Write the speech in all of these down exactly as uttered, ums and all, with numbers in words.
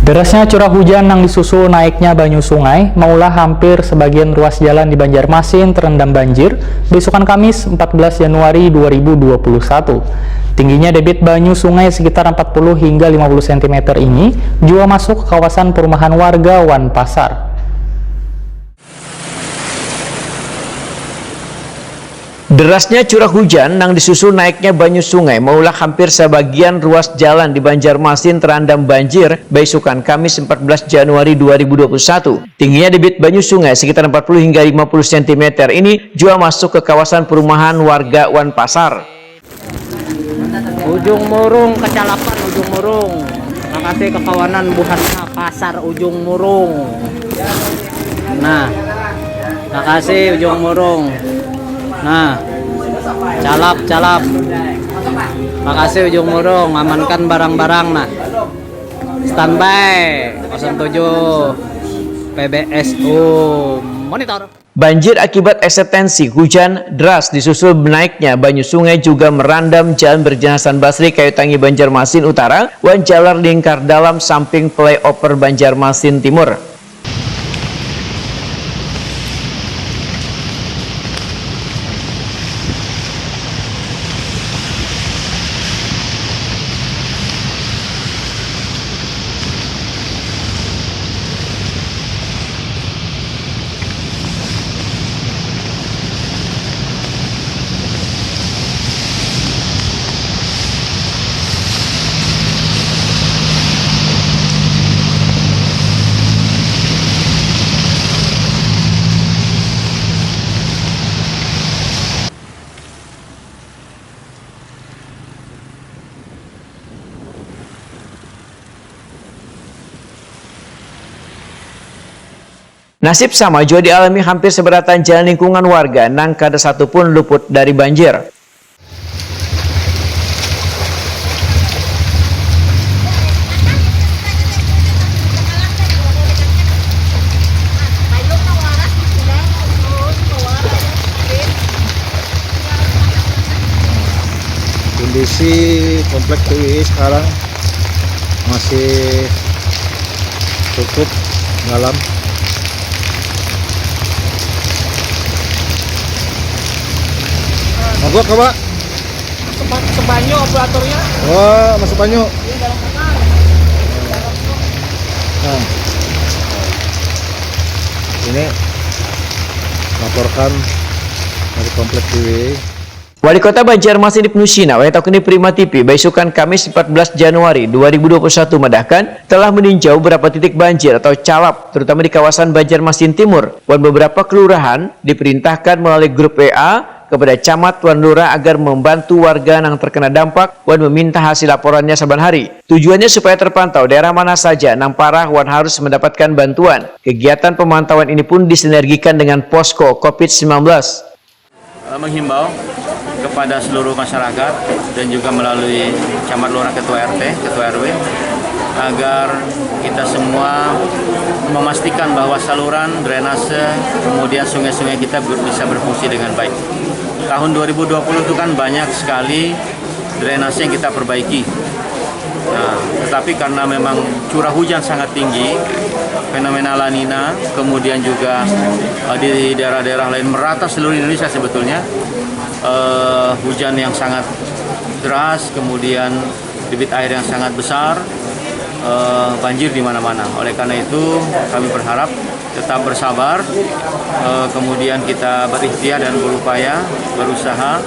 Derasnya curah hujan nang disusul naiknya banyu sungai maulah hampir sebagian ruas jalan di Banjarmasin terendam banjir, beisukan Kamis empat belas Januari dua ribu dua puluh satu. Tingginya debit banyu sungai sekitar empat puluh hingga lima puluh sentimeter ini jua masuk ke kawasan perumahan warga wan pasar. Derasnya curah hujan nang disusul naiknya banyu sungai maulah hampir sabagian ruas jalan di Banjarmasin terandam banjir baisukan Kamis empat belas Januari dua ribu dua puluh satu. Tingginya debit banyu sungai sekitar empat puluh hingga lima puluh sentimeter ini jua masuk ke kawasan perumahan warga wan pasar. Ujung Murung, kecalapan Ujung Murung. Makasih kakawanan buhannya Pasar Ujung Murung. Nah, makasih Ujung Murung. Nah, calap, calap. Makasih Ujung Murung, amankan barang-barang nah. Standby kosong tujuh P B S U monitor. Banjir akibat eksistensi hujan deras disusul menaiknya banyu sungai juga merandam Jalan Berjen Hasan Basri, Kayu Tangi, Banjarmasin Utara, wan Jalan Lingkar Dalam samping Flyover Banjarmasin Timur. Nasib sama jua dialami hampir sabarataan jalan lingkungan warga nang kada satu pun luput dari banjir. Kondisi komplek T W I sekarang masih cukup dalam. Mogok apa? Sepa-, sebanyu operatornya. Wah, masuk banyu. Nah. Ini laporkan dari komplek T W I. Wali Kota Banjarmasin Ibnu Sina, wayah takuni Prima T V, baisukan Kamis empat belas Januari dua ribu dua puluh satu madahkan, telah meninjau beberapa titik banjir atau calap, terutama di kawasan Banjarmasin Timur, wan beberapa kelurahan diperintahkan melalui grup W A kepada camat wan lurah agar membantu warga nang terkena dampak wan meminta hasil laporannya saban hari. Tujuannya supaya terpantau daerah mana saja nang parah wan harus mendapatkan bantuan. Kegiatan pemantauan ini pun disinergikan dengan posko covid sembilan belas. Eh, menghimbau kepada seluruh masyarakat dan juga melalui camat lurah, ketua R T, ketua R W, agar kita semua memastikan bahwa saluran drainase, kemudian sungai-sungai kita ber-, bisa berfungsi dengan baik. Tahun dua ribu dua puluh itu kan banyak sekali drainase yang kita perbaiki. Nah, tetapi karena memang curah hujan sangat tinggi, fenomena La Nina, kemudian juga, eh, di daerah-daerah lain merata seluruh Indonesia sebetulnya, eh, hujan yang sangat deras, kemudian debit air yang sangat besar, eh, banjir di mana-mana. Oleh karena itu, kami berharap tetap bersabar, eh, kemudian kita berikhtiar dan berupaya, berusaha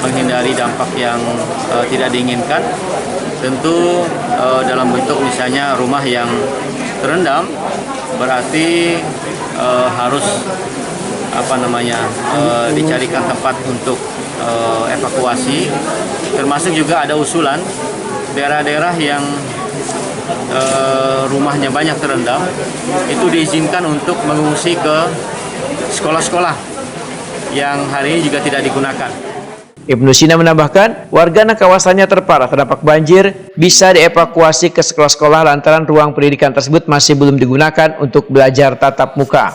menghindari dampak yang, eh, tidak diinginkan. Tentu, eh, dalam bentuk misalnya rumah yang terendam, berarti, eh, harus, apa namanya, eh, dicarikan tempat untuk, eh, evakuasi. Termasuk juga ada usulan daerah-daerah yang, eh, rumahnya banyak terendam, itu diizinkan untuk mengungsi ke sekolah-sekolah yang hari ini juga tidak digunakan. Ibnu Sina menambahkan, warga nang kawasannya terparah terdampak banjir bisa dievakuasi ke sekolah-sekolah lantaran ruang pendidikan tersebut masih belum digunakan untuk belajar tatap muka.